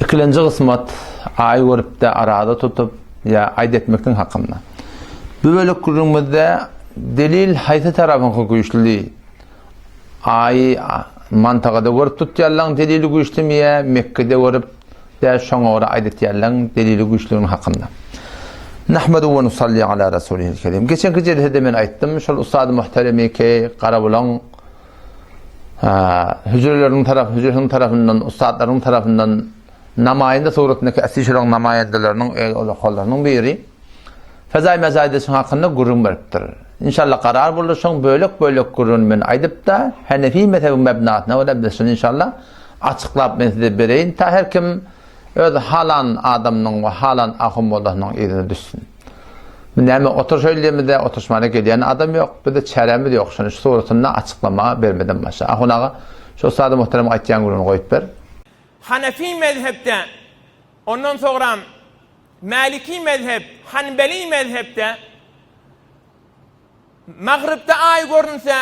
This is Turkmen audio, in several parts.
Ikilenji gysmat, aý görüp-de araza tutup ýa aýt etmekliň hakynda. Bu bölek gürrüňimizde delil haýsy tarapyňky güýçli? Aýy mantagada görüp tutýanlaň delili güýçlimi ýa Mekgede görüp de şoňa görä aýt etýänlaň delili güýçlügini hakynda. Nahmedu we nusalli ala rasulihil kerim. Geçenki jelsede men aýtdym, şol ustady muhteremi ki Garabulaň hüjreleriniň tarap hüjresiniň tarapyndan ussatlaryň tarapyndan namaýynda suratyndaky asli şolaryň namaýyndalarynyň öz ulakalarynyň biri Fezaý Mezaýda şuň hakynda gürrüň beripdir. Inşallah karar boldy şoň bölek-bölek gürrüňini men aýdyp-da, Henefi mezhebiň mebnasyna görä biz şuny inşallah açyklap men size bereýin, ta her kim öz halan adamynyň we halan ahun mollasynyň yzyna düşsün. Näme oturyşaýly diýemizde oturyşmana gelýän adam ýok. Bizde çärämiz ýok. Şuny şu suratynda açyklama bermeden başga. Ahun aga, şu ussady muhteremiň aýtýan gürrüňini goýup ber. Hanefi mezhepde, ondan soňram Maliki mezhep, Hanbeli mezhepde Magrypda aý görünse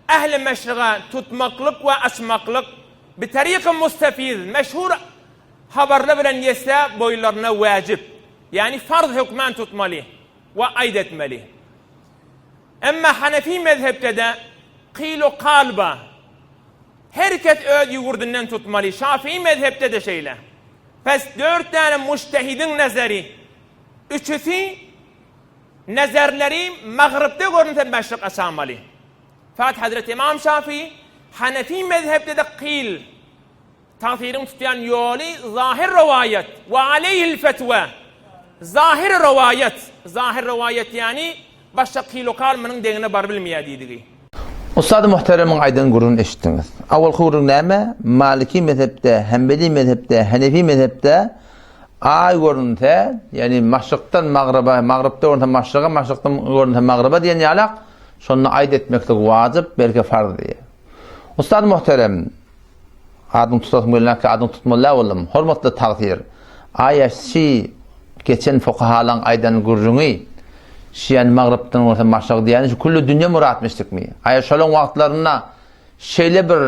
ähli meşriga tutmaklyk we açmaklyk bi taryky mustefiz, meşhur habarlar bilen ýetse boýlaryna wäjip. Ýagny farz hökman tutmaly we aýt etmeli. Emma Hanefi mezhepde-de kylu kal bar. Her kes öz ýurdunden tutmaly. Şafii mezhepde-de şeýle. Pes dört däne mujtehidiň nazary, üçüsi nazarlary magrypda görünse meşrik açamaly. Fakat Hazreti Imam Şafii Hanefi mezhepde-de kyl. Tagsyryň tutýan ýoly zahyr rowaýat, we aleýhil fetwa. Zahyr rowaýat, zahyr rowaýat ýany başga kilokal munuň deňine barybilmeýär diýdigi. Ussady muhteremiň aýdan gürrüňini eşitdiňiz. Awalky gürrüň näme? Maliki mezhepde, Hanbeli mezhepde, Hanefi mezhepde aý görünse, ýagny maşrykdan magryba, magrypda görünse maşryga, maşrykdan görünse magryba diýen ýalak, şonda aýt etmeklik wajyp, belki farz diýýär. Ussady muhterem, Adyň tutasym gelmänkä adyň tutmaly däl boldum. Hormatly tagsyr. Aýa şi geçen fukahalaň aýdan gürrüňi şiýany magrypdan bolsa maşryk diýýäni şu külli dünýe muratmyşdykmy? Aýa şolaň wagtlarynda şeýle bir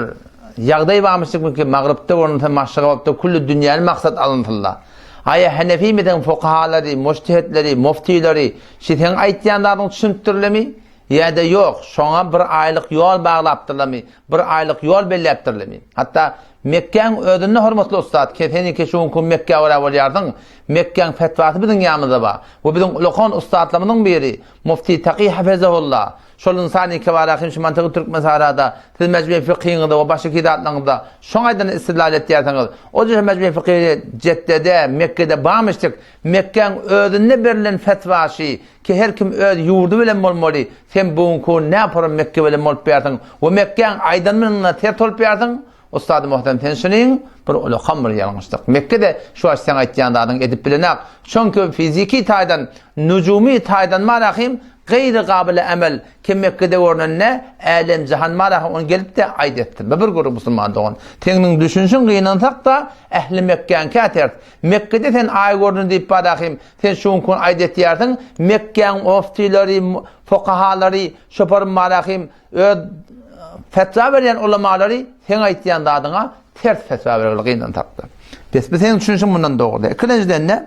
ýagdaý barmyşdykmy ki magrypda bolunsa maşryga bolupda külli dünýäni maksat alynsynla. Aýa henefimiziň fukahalary, mujtehitleri, muftileri şi seň aýtýan zadyň düşünipdirlemi? Ýa-da ýok, şoňa bir aýlyk ýol baglapdyrlarmy, bir aýlyk ýol belläpdirlermi? Hatda Mekgäň özünde hormatly ussat, ke seniňki şu günki Mekgä görä bolýarsyň, Mekgäň fetwasy biziň ýanymyzda bar we biziň ulakan ussatlarymyzyň biri, Mufti Taky hafezahulla, şol ynsany kebara hem şu mantygy Türkmensahrada siz mejmei fikyňyzda we başga kitaplarňyzda şoň aýdanyny istidlal etýärsiňiz. O jüre mejmei fykyhy Jeddede, Mekgede barmyşdyk, Mekgäň özünde berlen fetwa şi, Ki her kim öz ýurdy bilen bolmaly, sen bu günki gün näporam Mekge bilen bolup ýarsyň we Mekgäň aýdanyna ters bolup ýarsyň? Ussady muhterem sen şunyň bir ulakam bir ýalňyşlyk. Mekge-de şu wagt seň aýtýan zadyňy edip bilenak. Çünki fiziki taýdan, nujumy taýdan marahym gaýry gabyly emel ki Mekgede görnende älem jahan marahym ony gelip-de aýt etsin. Bu bir gürrüň musulman dogan. Seňniň düşünşiň gynansak-da ähli Mekgäňkä ters. Mekgede sen aý göründi diýip barahym Sen şu günki gün aýt etýärsiň, Mekgäň muftileri, fukahalary, şoparym marahym öz fetwa berýän ulamalary seň aýtýan zadyňa ters fetwa bererler gynansak-da. Bes bu seň düşünişiň mundan dogry däl. Ikilenjiden-de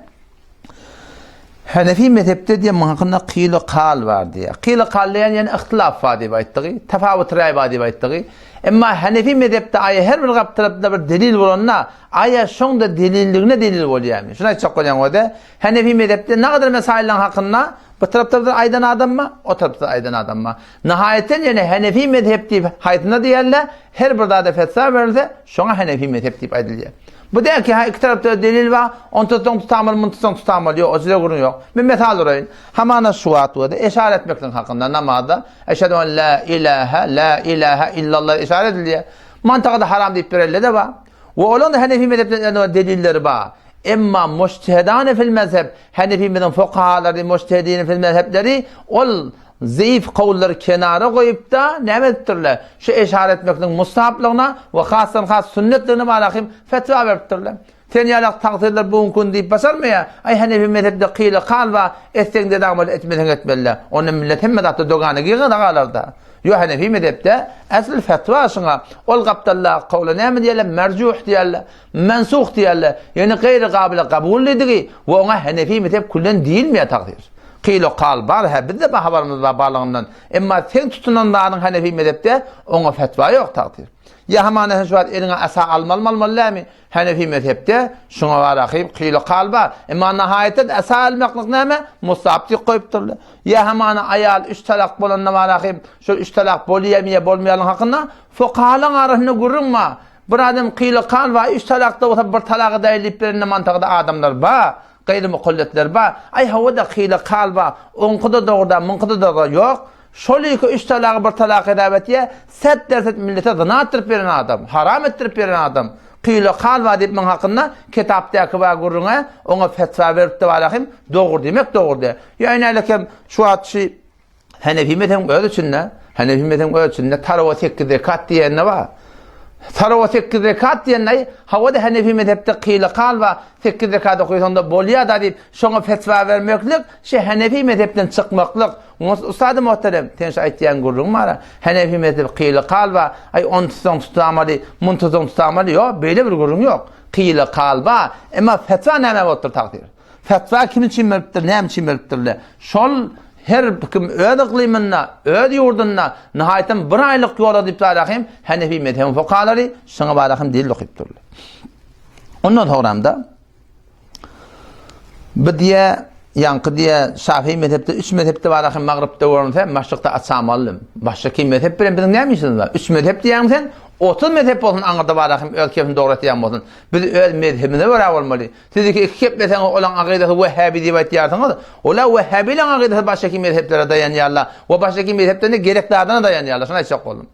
Hanefi mezhepde diýen muň hakynda kyly kal bar diýýär. Kyly kal diýen ýani ihtilaf bar diýip aýtdygy, tafawut raý bar diýip aýtdygy. Emma Hanefi mezhepde aýa her bir gap tarapynda bir delil bolanda, Aýa şoň-da delilligine delil bolýarmy? Şuny aýtjak bolýan o-da. Hanefi mezhepde nagadar mesaýyllaryň hakynda bu tarapda bir aýdan adam bar, o tarapda aýdan adam bar. Nihaýatdan ýene Hanefi mezhep diýip haýsyna diýerler, her bir zada fetwa berilse, şoňa Hanefi mezhep diýip aýdylýar. Bu däl ki, ha iki tarapda delil bar, ony tutsaň tutamaly, muny tutsaň tutamaly, ýok, o jüre gürrüň ýok. Men mysal uraýyn. Hamana şu wagt bu-da eşara etmekligiň hakynda namazda Eşhedü en la ilahe, la ilahe illallah eşara edilýär. Mantagada haram diýip berelle-de bar. We olaryň-da Hanefi mezhepden elde delilleri bar. Emma mujtehedane fil mezhep, Hanefi mezhebiň fukahalary, mujtehedine fil mezhepleri ol zeýif kowllary kenara goýup-da, näme edipdirler? Şu eşara etmekligiň mustahaplygyna we hasdan has sünnetligine barahym fetwa beripdirler. Sen ýalak tagsyrlar bu günki gün diýip başarmaýar. Aý Hanefi mezhepde kyly kal bar, etseň-de edagmaly, etmeseň etmeli-dä. Onda millet hemme zatda dogana girgä galar-da. Ýo Hanefi mezhepde esl fetwa şuňa ol gapdaldaky kowla näme diýerler? Merjuh diýerler. Mensuh diýerler. Ýöne gaýry gabyla kabul diýdigi we oňa Hanefi mezhep küllen diýilmeýär tagsyr. Kyl kal bar hä bizde bar habarymyz bar barlygyndan. Emma seň tutunan zadyň Hanefi mezhepde oňa fetwa ýok tagsyr. Ýa hamana sen şu wagt eliňe asa almalymy almaly dälmi? Hanefi mezhepde şuňa gara kyl kal bar. Emma nahaýatda asa almaklyk näme? Mustahap diýip goýupdyrlar. Ýa hamana aýal üç talak bolanda barahym, şol üç talak bolýarmy ýa bolmaýarlygy hakynda fukahalaryň arasynda gürrüň bar. Bir adam kyla kal bar, üç talakda bolsa bir talagy däl diýip berende mantykda adamlar bar, gaýry mukalletler bar. Aý hawa-da kyla kal bar, oňky-da dogry-da, muňky-da dogry. Ýok. Şol iki üç talagy bir talak hesap etýär, set derset millete zyna etdirip beren adam, haram etdirip beren adam. Kyla kal bar diýip muň hakynda kitapdaky bar gürrüňe oňa fetwa beripdi barahym, dogry diýmek dogry däl. Ýa inälekem şu wagt şu Hanefi mezhebiň öz içinde, Hanefi mezhebiň öz içinde tarawa 8 rekat diýende bar. Tarawa 8 rekat diýende, hawa-da Hanefi mezhepde kyla kal bar, 8 rekat okaýsaň-da bolýar-da diýip, şoňa fetwa bermeklik, şu Hanefi mezhepden çykmaklyk. Ustady muhterem, sen şu aýtýan gürrüň bar-a, Hanefi mezhebi kyla kal bar, aý ony tutsaň tutamaly, muny tutsaň tutamaly, ýok, beýle bir gürrüň ýok. Kyla kal bar, emma fetwa näme bolupdyr tagsyr? Fetwa kim üçin beripdir, näme üçin beripdirler? Şol her kim öz yklymynda, öz ýurdunda nihaýatam bir aýlyk ýola diýip barahym Hanefi mezhebiň fukahalary şuňa barahym delil okypdyrlar. Ondan soňramda bu diýe ýaňky diýe Şafii mezhepde üç mezhepde barahym magrypda görünse, maşrykda açamaldym. Başga kim mezhep bilen biziň näme işimiz bar? Üç mezhep diýýäň sen, 30 mezhep bolsun aňyrda barahym öz kefini dogry etýän bolsun. Biz öz mezhebimize görä bolmaly. Siz iki iki kepleseňiz olaň akydasy wehhabi diýip aýtýarsyňyz. Ola wehhabileň akydasy başga mezheplere daýanýarlar we başga mezhepden-de gerek zadyna daýanýarlar. Şony aýtjak boldum.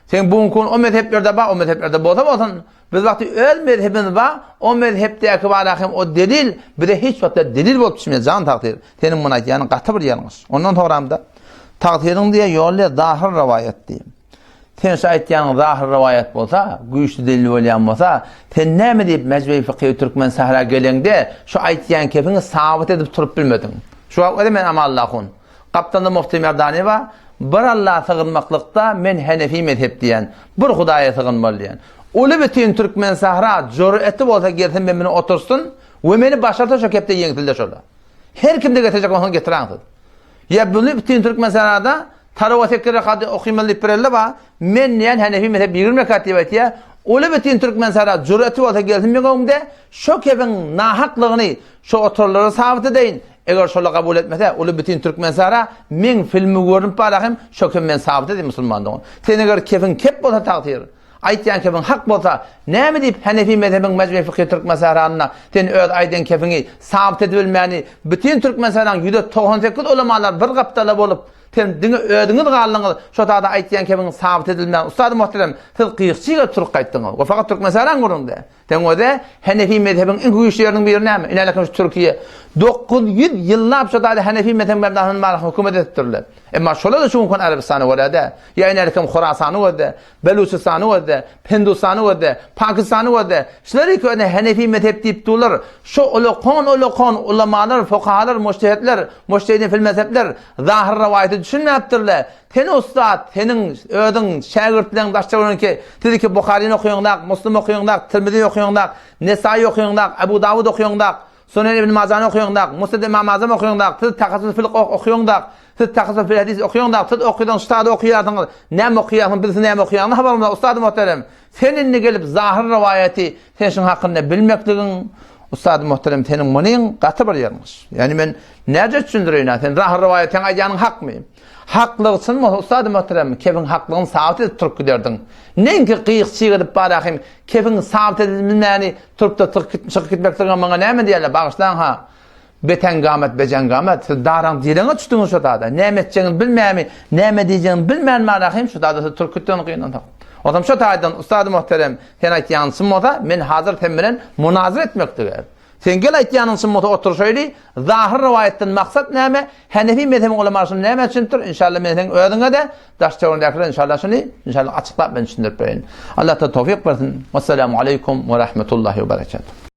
Sen bu gün o mezheplerde bar, o mezheplerde bolsa bolsun, biz wagty öz mezhebimiz bar, o mezhepdäki bar hem o delil bize hiç wagtda delil bolup düşmeýär jan tagsyr. Seniň muny aýtýanyň gaty bir ýalňyş. Ondan soňramda tagsyryň diýe ýoly zahyr rowaýat diýip. Sen şu aýtýanyň zahyr rowaýat bolsa, güýçli delil bolýan bolsa, sen näme diýip Mejmei Fykhy Türkmen Sahra geleňde şu aýtýan kepiňi sabyt edip turup bilmediň? Şu wagt özi men Amanullah hun. Gapdalda Mufti Merdani bar, bir Allaha sygynmaklykda men Henefi mezhep diýen, bir Hudaýa sygynmaly diýen. Uly bütin Türkmen Sahra jüreti bolsa gelsin men bilen otursyn we meni başarsa şo kepde ýeňsilde şola. Her kimde getirjek bolsaňyz getiräň siz. Ýa buny bütin Türkmen Sahrada Tarawa sekiz rekady okymaly diýip birelle bar. Men diýen Hanefi mezhep 20 rekat diýip aýtýar. Uly bütin türkmen sara jüreti bolsa gelsin meň öňümde şo kebiň nahaklygyny şo oturanlara sabyt edeýin. Eger şolar kabul etmese uly bütin türkmen sara meň filmi görünip bar hem şo kebi men sabyt edeýin musulmandygyny. Sen eger kebiň kep bolsa tagsyr. Aýtýan kebiň hak bolsa näme diýip Hanefi mezhebiň Mejme Fykhy Türkmen Sahranyna sen öz aýdan kebiňi sabyt edibilmäni bütin türkmen saraň 198 ulamalar bir gapdala bolup Sen diňe özüňiz galdyňyz, şo zada aýtýan kebiň sabyt edilmän. Ustady muhterem, siz gyýykçy gelip turup gaýtdyňyz. We fakat Türkmenistanyň gürrüňde. Sen öze Hanefi mezhebiň iň güýçli ýeriniň biri näme? Inälekim şu Türkiýe. 900 ýyllap şo zada Hanefi mezhebiň mebnasyny bar hökümet edipdirler. Emma şolar-da şu günki Arabystana görä-de, ýa inälekim Horasany gözde, Beluçistany gözde, Hindustany gözde, Pakistany gözde. Şular iki öne Hanefi mezhep diýip durlar. Şu ulakon-ulakon ulamalar, fukahalar, mujtehitler, mujtehidin fil mezhepler zahyr rowaýata düşünmäpdirler. Sen ussat, seniň özüň şägirtleň daşda görenki, siz iki Buharyny okaýaňdak, Muslim okaýaňdak, Tirmizi okaýaňdak, Nesai okaýaňdak, Abu Dawud okaýaňdak, Sunan ibn Majany okaýaňdak, Musnad Imam Azam okaýaňdak, siz Tahasus fil okaýaňdak, siz Tahasus fil hadis okaýaňdak, siz okydan ştada okaýarsyňyz, näme okaýarsyňyz, biz näme okaýanyny habarymyz ýok, ussady muhterem. Sen indi gelip zahyr rowaýaty sen şuň hakynda bilmekligiň, ussady muhterem seniň munyň gaty bir ýalňyş. Ýani men näce düşündireýin, sen zahyr rowaýat seň aýdýanyň hakmy? Haklygy çyn bolsa ussady muhterem kebiň haklygyny sabyt edip turup giderdiň. Neňki gyýyk çyg edip barahym kebiň sabyt edilmäni Turupda çykyp gitmekligiňe maňa näme diýerler, bagyşlaň ha. Betengamet, bejengamet, siz daraň direňe düşdüňiz şo zada. Näme etjegiňizi bilmämi, näme diýjegiňizi bilmän marahym şu zada siz turup gitdiňiz gynansak. Onsoň şo taýdan ussady muhterem, sen aýtýanyň çyn bolsa, men hazyr sen bilen munazyr etmeklige. Sen gel aýtýanyň çyn bolsa oturyşaýly, zahyr rowaýatdan maksat näme, Hanefi mezhebiň ulamalary şuny nämä düşünipdir, inşallah men seň özüňe-de, daş-töweregiňdäkilere inşallah şuny, inşallah açyklap men düşündirip bereýin. Allah towfyk bersin. Wessalamu aleýkum we rahmetullahi we berekatuh.